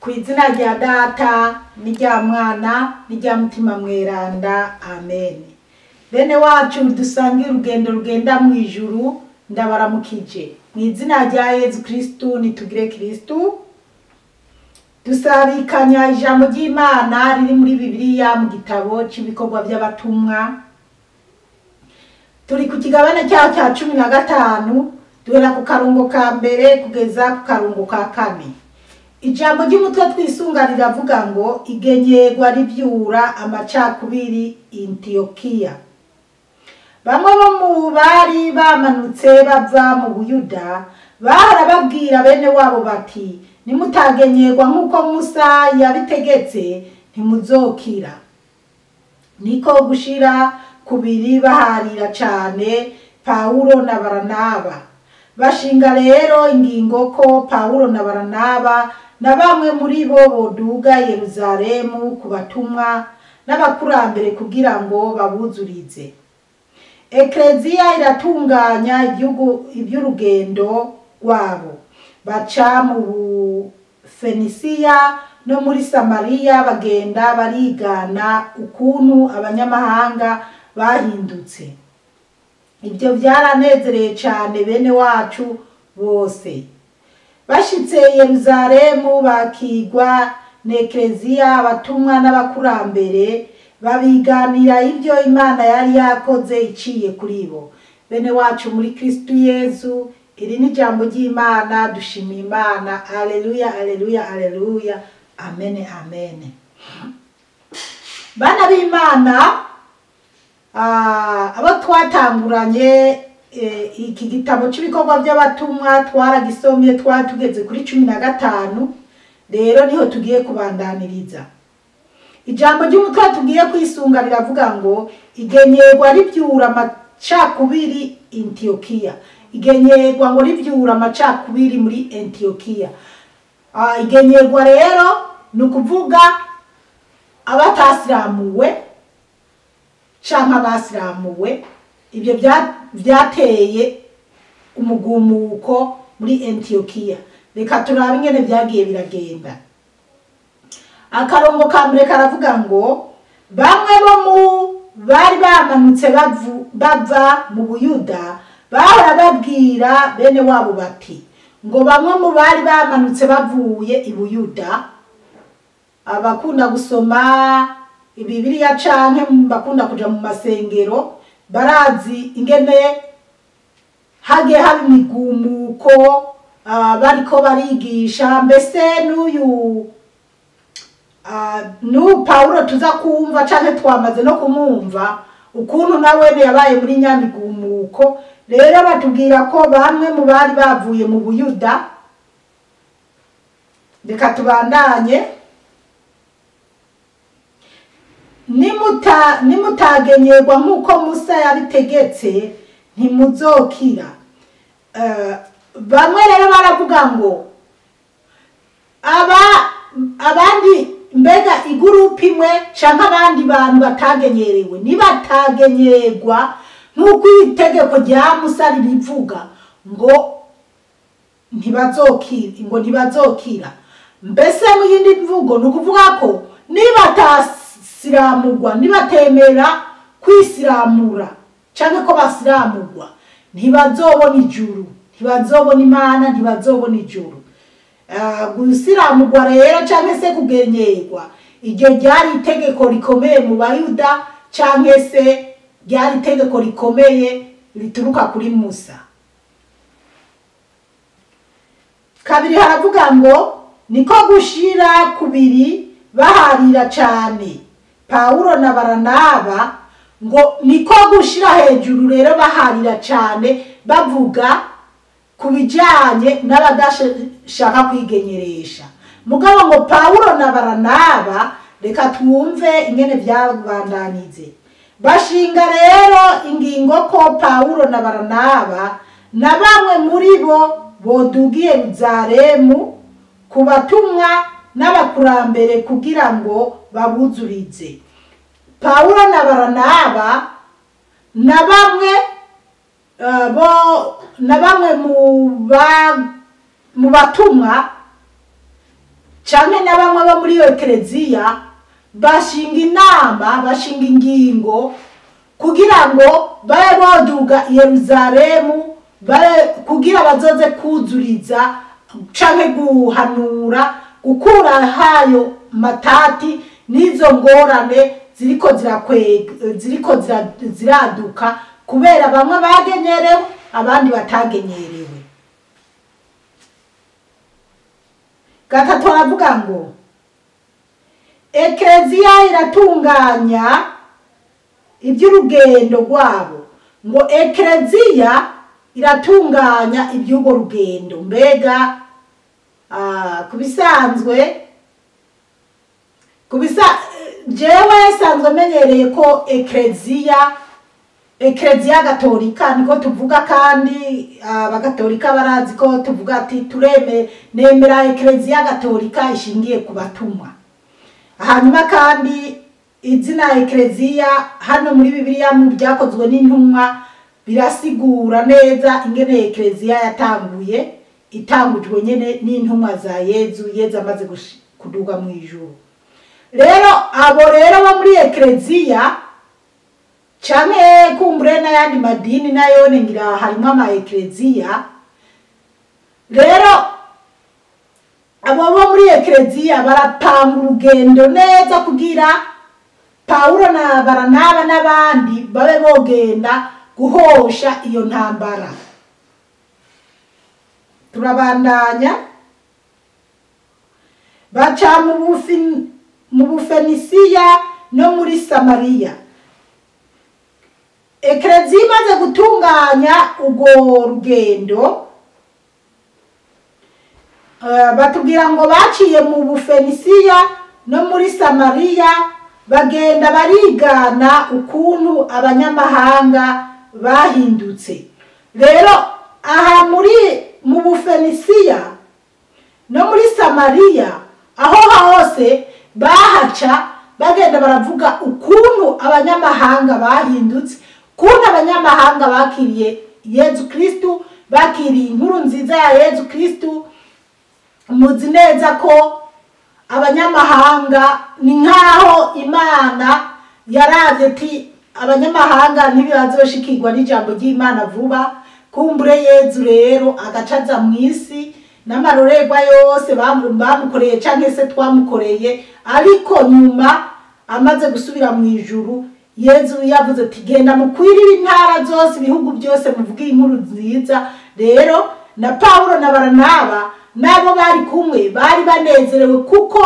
Ku izina rya Data n'irya Mwana n'irya Mutima Mweranda, amen. Bene wacu dusangiye urugendo rugenda mu ijuru, ndabaramukije mu izina rya Yezu Kristu. Nitugire Kristu. Dusabikanya ijambo ry'Imana riri muri Bibiliya mu gitabo cy'ibikorwa by'abatumwa. Turi ku kigabane cyaho cya 15, duhera ku karungo ka mbere kugeza ku karungo ka kane. Ijambo ry'umutwe twisunga riravuga ngo igenyerwa rivyura amacakubiri Intiyokiya. Bamwe bo mu bari bamanutse bava mu Buyuda bahora babwira bene wabo bati: "Nimutagenyerwa nk'uko Musa yabitegetse, ntimuzokira." Niko gushira kubiri baharira cane Pawulo na Baranaba. Bashinga rero ingingo ko Pawulo na Baranaba na bamwe muri bo boduga Yeruzalemu ku batumwa n'abakurambere kugira ngo babuzurize. Ekleziya iratunganya iby'urugendo rwabo, baca mu Bufenisiya no muri Samariya, bagenda barigana ukuntu abanyamahanga bahindutse. Ibyo byaranezereye cyane bene wacu bose. Bashitse Yeruzalemu bakigwa n'Ekleziya, abatumwa n'abakurambere, babiganira ibyo Imana yari yakoze iciye kuri bo. Bene wacu muri Kristu Yezu, iri ni ijambo ry'Imana. Dushimiye Imana. Aleluya, aleluya, aleluya, amene, amene. Bana b'Imana, abo twatanguranye iki gitabo cy'ibikorwa by'abatumwa twaragisomye, twari tugeze kuri 15, rero niho tugiye kubandaniriza. Ijambo ry'umutwe tugiye kwisunga riravuga ngo igenyerwa rivyura amacakubiri Intiyokiya. Igenyerwa ngo rivyura amacakubiri muri Intiyokiya. Igenyerwa rero ni ukuvuga abatasiramuwe canke abasiramuwe. Ibyo vyateye umugumuko muri Intiyokiya. Reka turabe ingene vyagiye biragenda. Akarongo ka mbere karavuga ngo bamwe bo mu bari bamanutse bava mu Buyuda bahora babwira bene wabo bati, ngo bamwe mu bari bamanutse bavuye i Buyuda, abakunda gusoma Bibiliya canke bakunda kuja mu masengero barazi ingene hagiye haba imigumuko, bariko barigisha. Mbese n'uyu Pawulo tuza kumva canke twamaze no kumwumva ukuntu nawe yabaye muri nyamigumuko. Rero batubwira ko bamwe mu bari bavuye mu Buyuda. Reka tubandanye. Nimutagenyerwa nk'uko Musa yabitegetse, ntimuzokira. Bamwe rero baravuga ngo abandi, mbega igurupe imwe canke abandi bantu batagenyerewe, nibatagenyerwa nk'uko itegeko rya Musa ribivuga, ngo ntibazokira, ngo ntibazokira. Mbese mu yindi mvugo ni ukuvuga ko nibatasiramurwa, nibatemera kwisiramura canke ko basiramurwa, ntibazobona ijuru, ntibazobona Imana, ntibazobona ijuru. Gusiramurwa rero canke se kugenyerwa, iryo ryari itegeko rikomeye mu Bayuda, canke se ryari itegeko rikomeye rituruka kuri Musa. Kabiri haravuga ngo niko gushira kubiri baharira cane Pawulo na Baranaba, ngo niko gushira hejuru rero baharira cane bavuga kubijanye n'abadashaka kwigenyeresha. Mugabo ngo Pawulo na Baranaba, reka twumve ingene vyabandanize. Bashinga rero ingingo ko Pawulo na Baranaba na bamwe muri bo bodugiye Yeruzalemu ku batumwa n'abakurambere kugira ngo babuzurize. Pawulo na Baranaba na bamwe bo na bamwe mu batumwa canke na bamwe bo muri iyo ekereziya bashinga inama, bashinga ingingo kugira ngo babe boduga i Yeruzalemu, kugira bazoze kuzuriza canke guhanura, gukura hayo matati n'izo ngorane ziriko ziraduka kubera bamwe bagenyerewe abandi batagenyerewe. Gatatu aravuga ngo ekereziya iratunganya iby'urugendo rwabo. Ngo ekereziya iratunganya iby'urwo rugendo. Mbega kubisanzwe jewe sanzwe menyereye ko ekereziya gatolika niko tuvuga, kandi abagatolika barazi ko tuvuga ati tureme nemera ekereziya gatolika ishingiye ku batumwa. Hanyuma kandi izina ekereziya hano muri Bibiliya mu byakozwe n'intumwa birasigura neza ingene ekereziya yatanguye, itangujwe nyene n'intumwa za Yezu, Yezu amaze kuduga mu ijuru. Rero abo rero bo muri ekereziya canke kumbure n'ayandi madini nayo ngira harimo ama ekereziya. Rero abo bo muri ekereziya barapanga urugendo neza kugira Paulo na Baranaba n'abandi babe bogenda guhosha iyo ntambara. Turabandanya baca mu Bufenisiya no muri Samariya. Ekereziya imaze gutunganya urwo rugendo, batubwira ngo baciye mu Bufenisiya no muri Samariya, bagenda barigana ukuntu abanyamahanga bahindutse. Rero aha mu Bufenisiya no muri Samariya, aho hose bahaca bagenda baravuga ukuntu abanyamahanga bahindutse, ukuntu abanyamahanga bakiriye Yezu Kristu, bakiriye inkuru nziza ya Yezu Kristu. Muzi neza ko abanyamahanga ni nkaho Imana yaravye ati abanyamahanga ntibazoshikirwa n'ijambo ry'Imana vuba, kumbure Yezu rero agacaza mw'isi n'amarorerwa yose bamukoreye canke se twamukoreye, ariko nyuma amaze gusubira mu ijuru Yezu yavuze ati genda mukwirire intara zose, ibihugu byose, muvuge inkuru nziza. Rero na Paulo na Baranaba nabo bari kumwe bari banezerewe kuko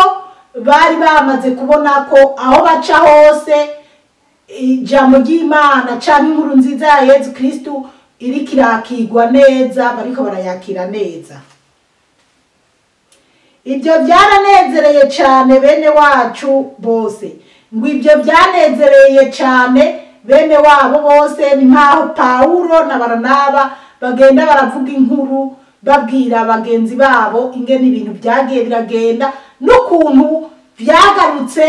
bari bamaze kubona ko aho baca hose ijambo ry'Imana canke inkuru nziza ya Yezu Kristu iriko irakirwa neza, bariko barayakira neza. Ibyo byaranezereye cyane bene wacu bose. Ngo ibyo byanezereye cyane bene wabo bose, ni nkaho Paulo na Baranaba bagenda baravuga inkuru babwira bagenzi babo ingene ibintu byagiye biragenda n'ukuntu byagarutse,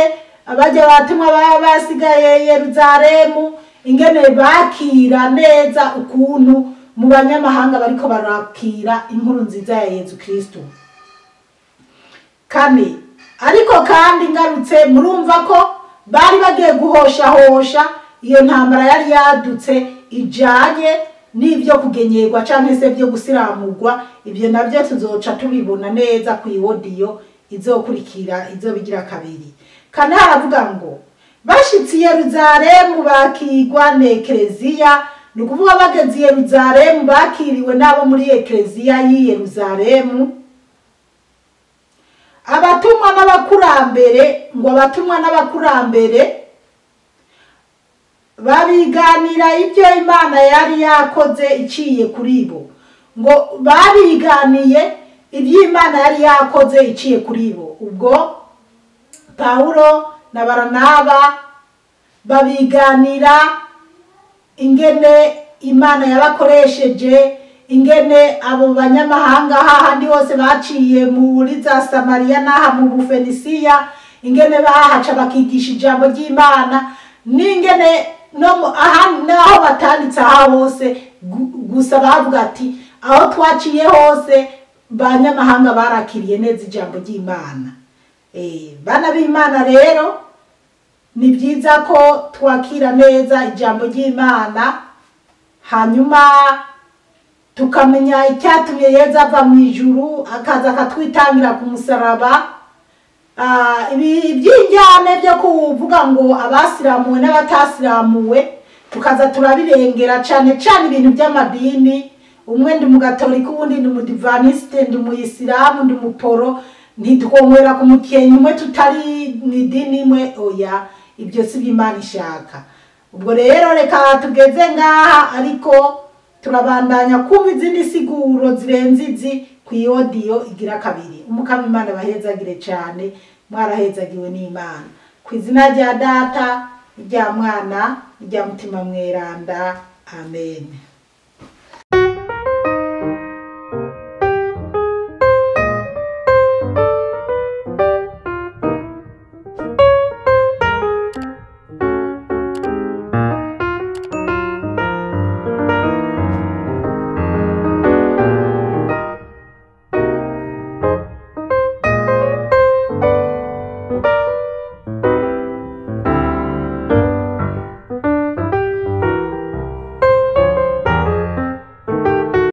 abajya batumwa baba basigaye Yeruzalemu, ingene bakira neza ukuntu mu banyamahanga bariko barakira inkuru nziza ya Yezu Kristu. Kane, ariko kandi ngarutse murumva ko bari bagiye guhoshahosha iyo ntambara yari yadutse ijanye n'ibyo kugenyerwa canke se byo gusiramurwa. Ibyo nabyo tuzoca tubibona neza ku iwodiyo izokurikira izobigira kabiri. Kane haravuga ngo bashitse i Yeruzalemu bakirwa n'ekereziya, ni ukuvuga bageze i Yeruzalemu bakiriwe n'abo muri ekereziya y'i Yeruzalemu. Abatumwa n'abakurambere, ngo abatumwa n'abakurambere babiganira ibyo Imana yari yakoze iciye kuri bo. Ngo babiganiye ibyo Imana yari yakoze iciye kuri bo. Ubwo Paulo na Baranaba babiganira ingene Imana yabakoresheje, ingene abo banyamahanga hahandi hose baciye muri za Samariya n'aha mu Bufenisiya, ingene bahaca bakigisha ijambo ry'Imana, n'ingene no aha naho batanditse aha hose gusa bavuga ati aho twaciye hose banyamahanga barakiriye neza ijambo ry'Imana. Bana b'Imana rero, ni byiza ko twakira neza ijambo ry'Imana, hanyuma tukamenya icyatumye Yezu ava mu ijuru akaza akatwitangira ku musaraba. Ibi by'injyane byo kuvuga ngo abasiramuwe n'abatasiramuwe tukaza turabirengera, cyane cyane ibintu by'amadini. Umwe ndi mugatolika, uwundi ndi umudivanisite, ndi umuyisilamu, ndi umuporo, ntitwonywera ku mukenke umwe tutari mu idini imwe. Oya, ibyo si byo Imana ishaka. Ubwo rero reka tugeze ngaha, ariko turabandanya kumva izindi siguro zirenze izi ku iodiyo igira kabiri. Umukama Imana bahezagire cyane, mwarahezagiwe n'Imana. Ku izina rya Data, irya Mwana, irya Mutima Mweranda, amen.